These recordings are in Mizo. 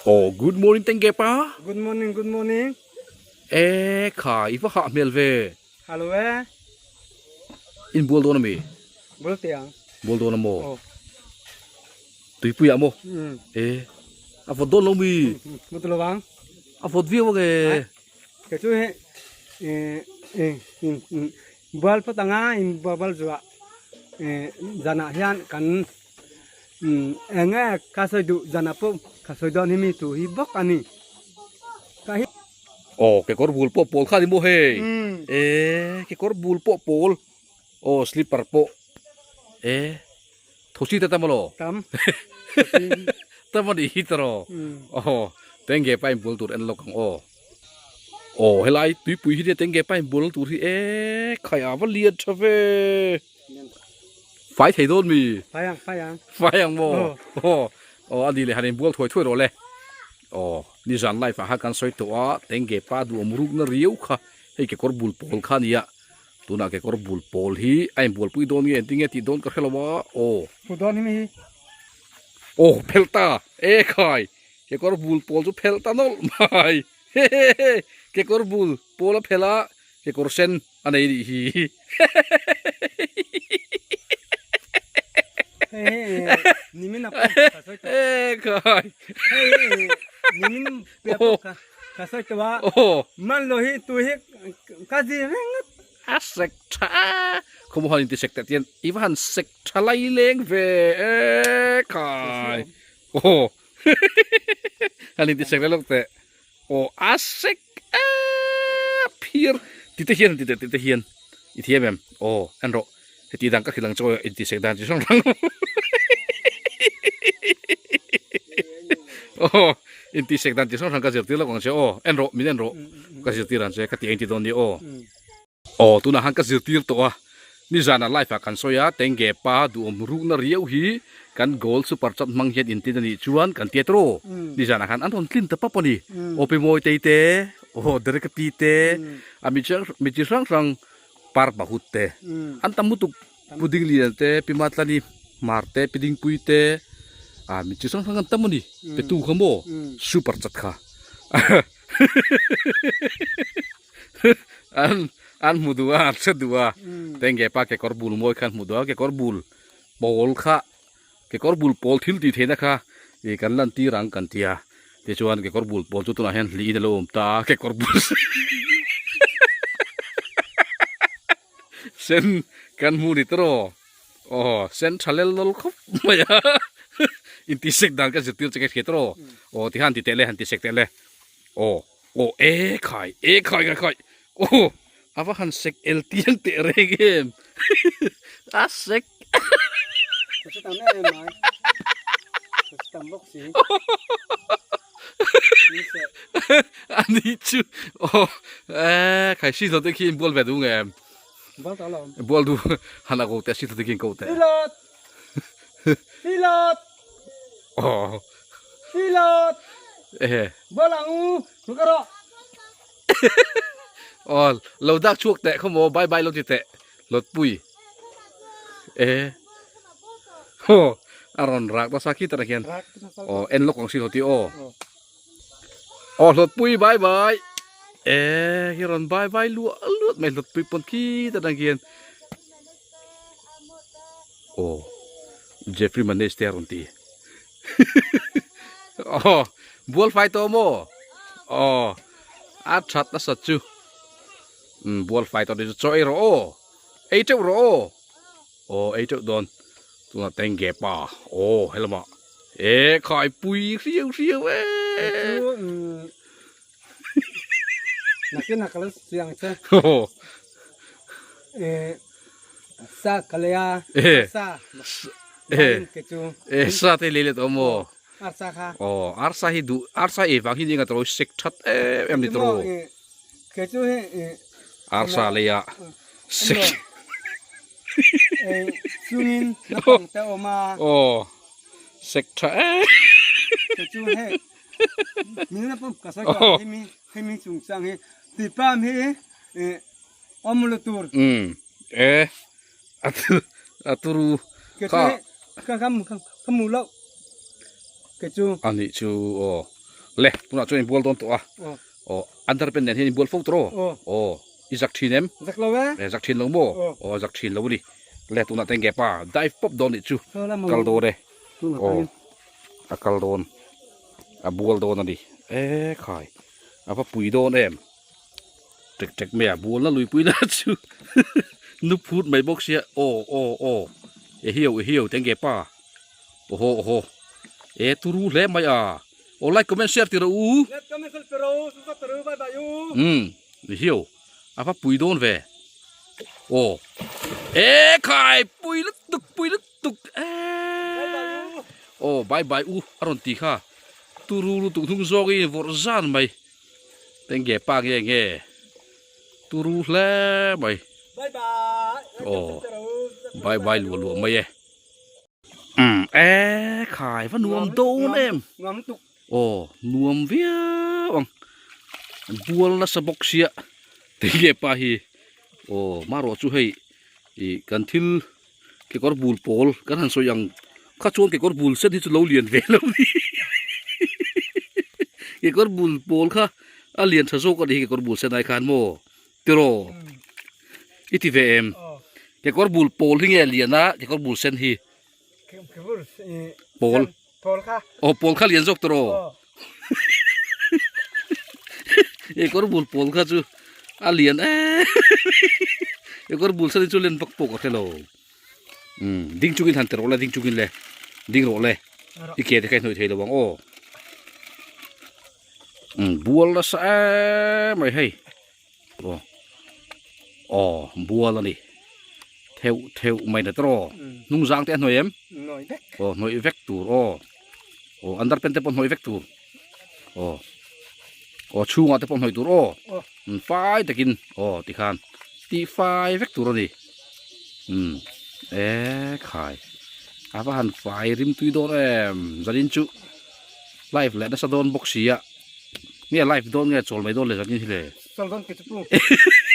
Oh good morning tengge pa. Good morning good morning. E kha i va hah hmel ve. Hello e. In bual dawn ami? Bual teh ang. Bual dawn a maw? Oh. Tuipui ah maw? Mm. E a vawt dawn lo mi? Vawt lo ang. A vawt viau ang e. Kei chu he bual phawt anga in bual zuah zanah hian kan eng nge ka sawi duh zanah pawh ka sawi dawn hi mi tu hi bawk a ni. Ka hi. Aw kekawr bul pawh pawl kha a ni maw hei e kekawr bul pawh pawl aw slipper pawh e thosi te tam alaw tam tam a nih hi tawh aw tenge pa in bul tur en lawk ang aw. Aw helai tuipui hi enge pain bul tur hi e khai a va lian tha ve fai thei dawn mi fai ang fai ang fai ang maw aw aw a ni leh han inbual thuai thuai rawh le aw nizan live ah khan kan sawi tawh a tenge pa duhawm ruk na riau kha hei kekawr bul pawl kha a nia tunah kekawr bul pawl hi a inbualpui dawn nge engtin nge tih dawn ka hre lo a aw hmu dawn hi mi hi aw phelh ta e khai Kekawr bul pawl chu phelh ta nawlh mai. Hehehe kekawr bul pawl a phelh a, kekawr sen a nei nih hi. Hehehe nimin a pawh ka sawi tawh. E khai. Hehehe nimin piah pawh ka sawi tawh a. Man lo hi tu hi ka zi reng a. A sek tha khawmuh han inti sek teh tian i va han sek tha lai leng ve e khai. Aw han inti sek leh lawk teh aw a sek a phir ti te hian ti teh ti te hian i thiam em aw en rawh heti dang ka hrilh ang chu inti sek dan chi hrang hrang aw inti sek dan chi hrang hrang ka zirtir lawk ang che aw en rawh min en rawh ka zirtir ang che ka ti eng ti dawn ni aw. Aw tunah khan ka zirtir tawh a, nizanah live ah kan sawi a, Tengge pa duhawm rukna riau hi kan goal super chat hmang hian intin a nih chuan kan tia tawh aw, nizanah khan an rawn tlin ta pap a ni, aw Pi Mawitei te, aw Derek pi te, a mi chiang mi chi hrang hrang par pahut te, an tam lutuk Pu Dinglian te, Pi Matlani Hmar te, Pi Dingpui te, a mi chi hrang hrang an tam a ni, petu kha maw super chat kha. An an hmu duh a an hre duh a tenge pa kekawr bul mawi kha an hmu duh a kekawr bul pawl kha kekawr bul pawl thil tih theihna kha ih kan lan tir ang kan ti a tichuan kekawr bul pawl chu tunah hian hliin a lo awm ta a kekawr bul sen kan hmu ni tawh aw sen tha lel nawl khawp mai a intisek dan ka zirtir che ka hria tawh aw tihan ti teh le han tisek teh le aw. Aw e khai e khai khai khai aw a va han sek el tiang teh reng em a sek Ka hre tam em em mai ka hre tam bawk si ni seh a ni chu aw e khai si zawh te khi in bual ve duh nge em bual tawh lo bual duh han a ko teh si zawh te khi in ko teh Pilot Pilot aw Pilot Ehe. Bual ang u, hnuk a rawh. Aw, lo dak chhuak teh khaw maw, bye bye lo ti teh. Lawtpui. E. Ho, a rawn rak nasa khi tara hian. Aw, en lawk ang si lo ti aw. Aw, Hlawtpui bye bye. E, hi rawn bye bye luah luat mai Hlawtpui pawn khi tara hian. Aw, Jeffrey Manesh te a rawn ti. Aw, bual fai tawh maw? Aw, a that nasa chu. Umm, bual fai tawh ni chu chaw ei rawh aw. Ei teuh rawh aw. Aw, ei teuh dawn. Tunah teng ge pa. Aw, helamah. E, khai pui hriau hriau e. Chu, umm, nakin a ka lo siang che. Aw. E, sa ka lei a. E. Sa. E. E, sa te lei let awm aw. Arsa kha. Aw, arsa hi duh, arsa ei vang hi ni nga tawh sek that em em ni tawh. Ke chu hi arsa lei a sek. E, chungin naupang te awm a. Aw, sek tha em. Ke chu he min na pum ka sawi tawh hemi hemi chungchang hi tupam hi e awm lo tur. Um, e. A turu kha ka ka ka mu lo ke chu ani chu aw. Le tunah chuan inbual dawn tawh a. Aw underpant nen hian inbual fo tawh aw. Aw i zak thin em? Zak lo e. E zak thin lo maw? Aw zak thin lo a ni. Le tunah te nge pa dive pawp dawn nih chu kal dawn e. Aw a kal dawn a bual dawn a ni. E khai a va pui dawn em. Tek tek mai a bual na lui pui na chu nu phut mai bawk sia aw aw aw e hiau e hiau te nge pa. Oho oho e turu hle mai a aw like comment share ti rawh u. Like comment share ti rawh u subscribe ti rawh u bye bye u. Umm ni hiau a va pui dawn ve aw e khai pui lutuk pui lutuk e aw bye bye u a rawn ti kha turu lutuk hnung zawk in vawrh zan mai tenge pa nge nge turu hle mai bye bye aw bye bye luah luah mai e. Umm e khai va nuam dawn em nuam tuk aw nuam viau ang bual nasa bawk sia tinge pa hi aw marawh chu hei ih kan thil kekawr bul pawl kan han sawi ang kha chuan kekawr bul sen hi chu lo lian ve lo ni kekawr bul pawl kha a lian tha zawk a ni hi kekawr bul sen ai khan maw tiraw i ti ve em kekawr bul pawl hi nge lian a kekawr bul sen hi pawl aw pawl kha lian zawk tiraw kekawr bul pawl kha chu a lian em kekawr bul sen hi chu len vak pawh ka hre lo umm ding chungin han ti rawh le ding chungin le ding rawh le i ke te kha i hnawih thei lo ang aw. Bual nasa em mai hei aw aw bual a ni theuh theuh mai na tawh hnung zang te a hnuai em aw hnuai vek tur aw aw underpant te pawh hnuai vek tur aw aw chhungah te pawh hnuai tur aw fai takin aw tikhan tih fai vek tur a ni umm e khai a va han fai rim tui dawn em zanin chu. Live leh nasa dawn bawk si a, nge live dawn nge chawl mai dawn le zanin hi le. Chawl dawn kei chu pu,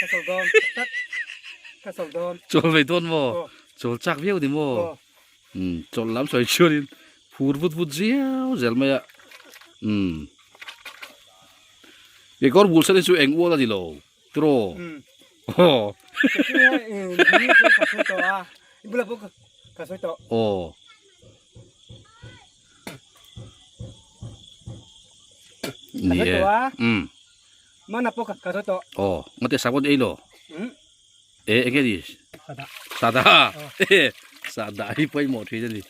ka chawl dawn tak tak, ka chawl dawn. Chawl mai dawn maw? Chawl chak viau ni maw? Umm chawl lam sawi chuanin phur vut vut ziau zel mai a, umm kekawr bul sen hi chu eng ual a ni lo tiraw? Aw. Aw. Ni e. Um. Mana pawh ka sawi tawh. Aw, ngate sabon ei lo. Um. E enge ni? Sada. Sada. Sada hi pawimawh thin a ni.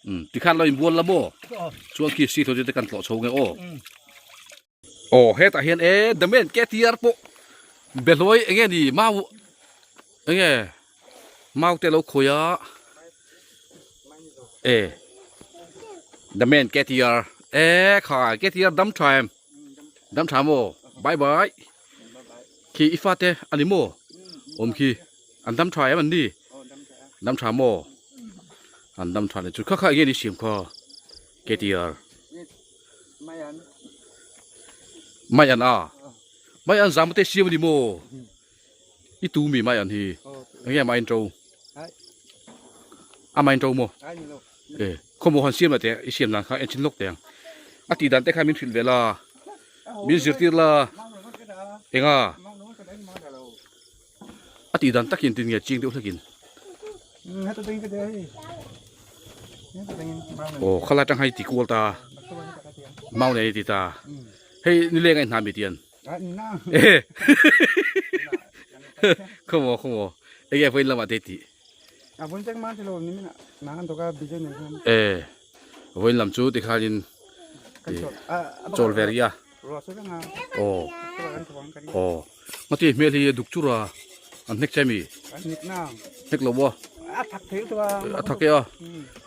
Um, tikhan lo inbual la maw? Chuan khi si tho te kan tlawh chho nge aw. Aw hetah hian e the main KTR pawh behlawi enge ni mau enge mau te lo khawi a e the main KTR e khai KTR dam tha em dam tha maw bye bye khi i fate ani maw awm khi an dam tha em an ni dam tha maw an dam tha leh chu kha kha enge ni siam kha KTR. Mai an a mai an zam te siam ani maw i tu mi mai an hi enge mai an to a mai an to maw e khawmaw han siam la teh i siam dan kha en chin lawk teh ang a tih dan te kha min hrilh ve la min zirtir la enga A tih dan takin tin nge ching deuh hlekin. Aw khalai tang hai ti kual ta. Mau nei ti ta. Hei ni leng ai hna mi tian. Eh. Khomo khomo. Ege voin lama te ti. Eh. Voin lam chu ti khanin chawl ve rih a. Aw aw ngati hmel hi duk chur a an hnek che mi hnek lo a a thak e a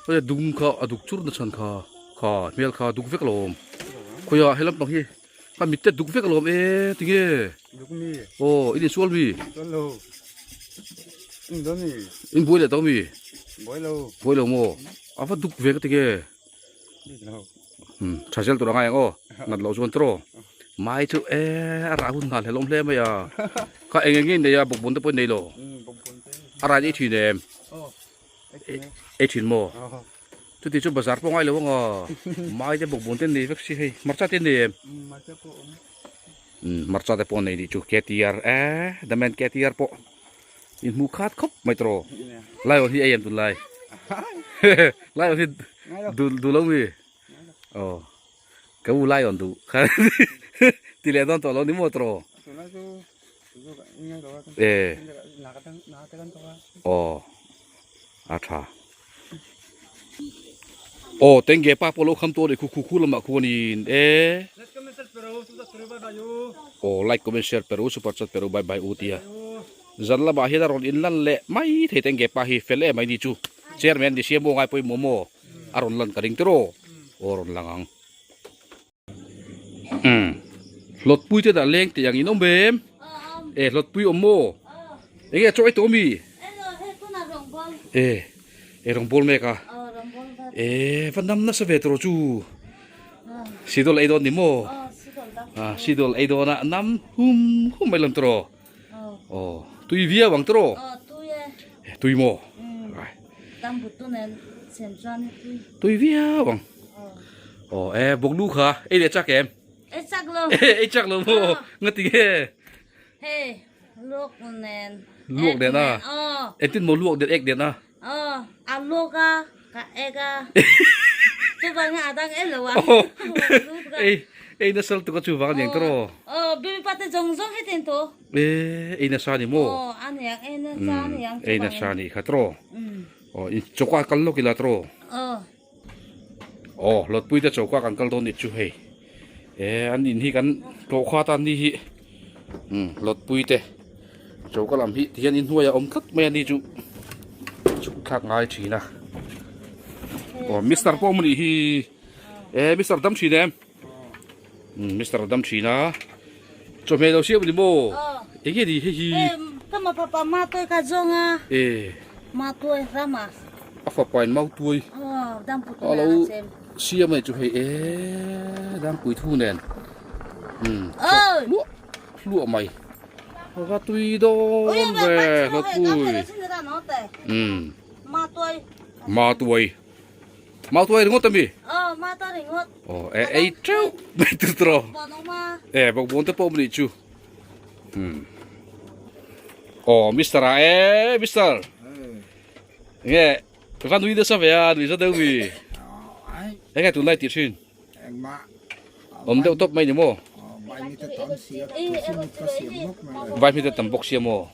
hei dum kha a duk chur na chhan kha kha hmel kha duk vek alawm khawiah he lampang hi a mit te duk vek alawm e tinge aw in insual mi in buai leh tawh mi buai lo maw a va duk ve ka tinge. Umm tha zel tur a ngai ang aw nat loh chuan tawh mai chu e a rah hun nghal hlelawm hle mai a kha eng eng nge nei a bawkbawn te pawh nei lo a rai ei thin em ei thin maw. Chuti chu bazar pawh ngai lo ang aw. Mai te bawkbawn te nei vek si hei. Hmarcha te nei em? Hmarcha pawh awm. Umm hmarcha te pawh nei nih chu KTR e the man KTR pawh in hmu khat khawp mai tawh. Lion hi ei em tunlai? Lion hi duh duh lo mi? Aw ka u lion duh kha ti leh dawn tawh lo ni maw tawh? E aw. A tha. Aw tengge pa pawh lo kham tawh a ni khu khu khu lamah khuanin e. Aw like comment share pe ru super chat pe ru bye bye u tia. Zan lamah hian a rawn in lan leh mai thei tengge pa hi fel em mai ni chu. Chairman ni sia maw ngai pawimawh maw a rawn lan ka ring tiraw. Aw rawn lang ang. Umm hlawtpui te dah leng tih ang in awm em? E hlawtpui awm maw? Enge chaw ei tawh ami? E e rawn bawl mek a e va nam nasa ve tawh chu sidol ei dawn ni maw? A sidol ei dawn a nam hum hum mai lam tawh aw tui viau ang tawh e tui maw? Tui viau ang. Aw e bawk lu kha ei leh chak em? Ei chak lo. Ei chak lo maw? Nga ti nge? Hei luak nen. Luak nen a? Aw. Engtin maw luak nen ek nen a? Aw a luak a ka ek a. Chuvang a dang ei lo a. Ei ei nasa lutuk a chuvang aniang tawh. Aw bibi pate zawng zawng hetin tawh. E ei nasa ni maw? Aw aniang ei nasa aniang chuvang. Ei nasa ni kha tawh. Aw in choka kal lawk ila tawh. Aw. Aw Lawtpui te choka kan kal dawn nih chu hei e an in hi kan tlawh kha tan ni hi umm Lawtpui te choka lam hi tihian in hnuai a awm tlat mai a ni chu chhuk thlak ngai thin a aw mister pawh awm a nih hi e mister dam thin em umm mister dam thin a chawhmeh lo siam a ni maw eng nge ni hei hi e a fapa in mautuai a lo siam a nih chu hei e dangpui thu nen umm hluah hluah mai va tui dawn ve hlawtpui umm mautuai Mautuai ringawt ami? Aw, mautuai ringawt. Aw, e ei teuh mai tur tur aw. Bawkbawn awm a. E, bawkbawn te pawh awm anih chu. Hmm. Aw, Mister a e, Mister. Nge, va nui nasa ve a, nui za deuh mi. Enge tunlai tih thin? Engmah. Awm deuh tawp mai ni maw? Vaimite tam sia, tusi ka siam bawk mai le. Vaimite tam bawk sia maw?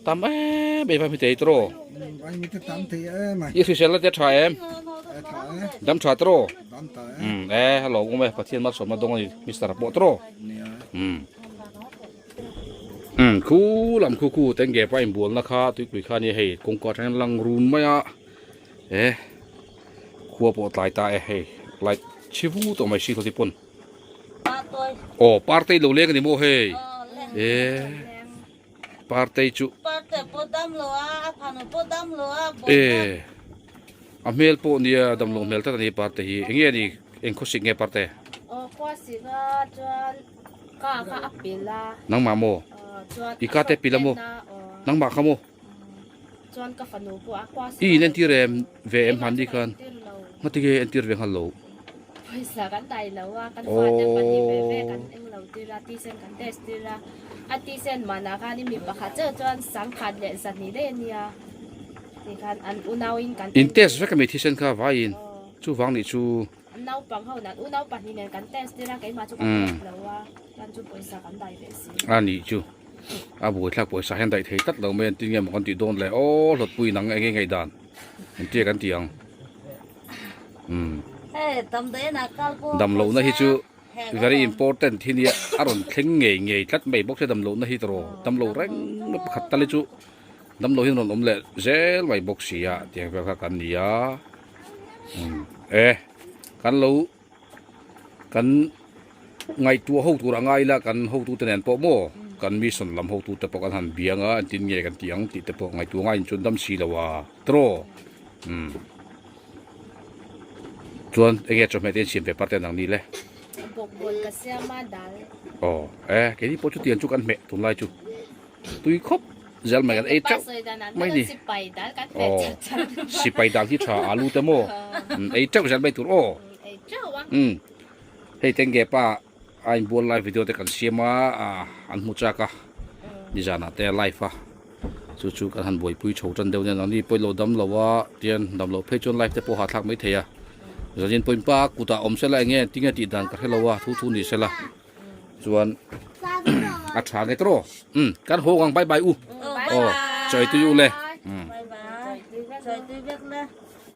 Tam em em vaimite ei tawh. Vaimite tam thei em ai. I hrisel na te tha em? E tha e. Dam tha tawh. Dam tha e. Um e hello awm e Pathian malsawmna dawng a ni Mister pawh tawh. Nia. Um. Um khu lam khu khu tengge pa inbualna kha tuipui kha nia hei kawngka atangin lang run mai a. E khua pawh tlai ta e hei light chhi vu tawh mai si hlawti pawn aw partei lo leng a ni maw hei e partei chu e a hmel pawh nia damlo hmel tlat a ni parte hi eng nge ni eng khawsik nge parte nangmah maw i ka te pil a maw nangmah kha maw. Chuan ka fanu pawh a kua I in entir em ve em hmanni khan ngati nge entir ve nghal lo. Pawisa kan dai lo a kan fate pahnih ve ve kan eng lo tir a tisen kan test tir a a tisen manah khan i mi pakhat chiah chuan sangkhat leh zahnih daih a nia tikhan an unau in kan In test vek ami thisen kha vaiin chuvang nih chu. An naupang ho nan unau pahnih nen kan test tir a keimah chu ka test lo a chuan chu pawisa kan dai ve si. A nih chu. A buaithlak pawisa hian daih thei tlat lo mai a engtin nge maw kan tih dawn le aw hlawtpui nang eng nge ngaihdan engtia kan tih ang umm damlohna hi chu very important hi nia a rawn thleng ngei ngei tlat mai bawk se damlohna hi tawh damlo reng mai pakhat tal hi chu damlo hi an rawn awm leh zel mai bawk si a tiang vel kha kan ni a umm e kan lo. Kan ngaihtuah ho tur a ngai ila kan hotute nen pawh maw kan mission lam hotute pawh kan han biang a engtin nge kan tih ang tih te pawh ngaihtuah ngaiin chuan dam si lo a tawh umm chuan enge chawhmeh te insiam ve parte an ang ni le aw e keini pawh chutiang chu kan hmeh tunlai chu tui khawp. zel mai kan ei teuh mai ni aw sipai dal hi tha alu te maw ei teuh zel mai tur aw um hei tenge pa a inbual lai video te kan siam a an hmu chak a nizanah te live a chu chu kan han buaipui chho tan deuh nen ani pawilo dam lo a tian dam loh phei chuan live te pawh hahthlak mai thei a zanin pawhin pa kutah awm sela eng nge tinge tih dan ka hrelo a thu thu ni sela. Chuan a tha nge tawh um kan haw ang bye bye u aw chawi tui u le um. Bye bye. Chawi tui vek le.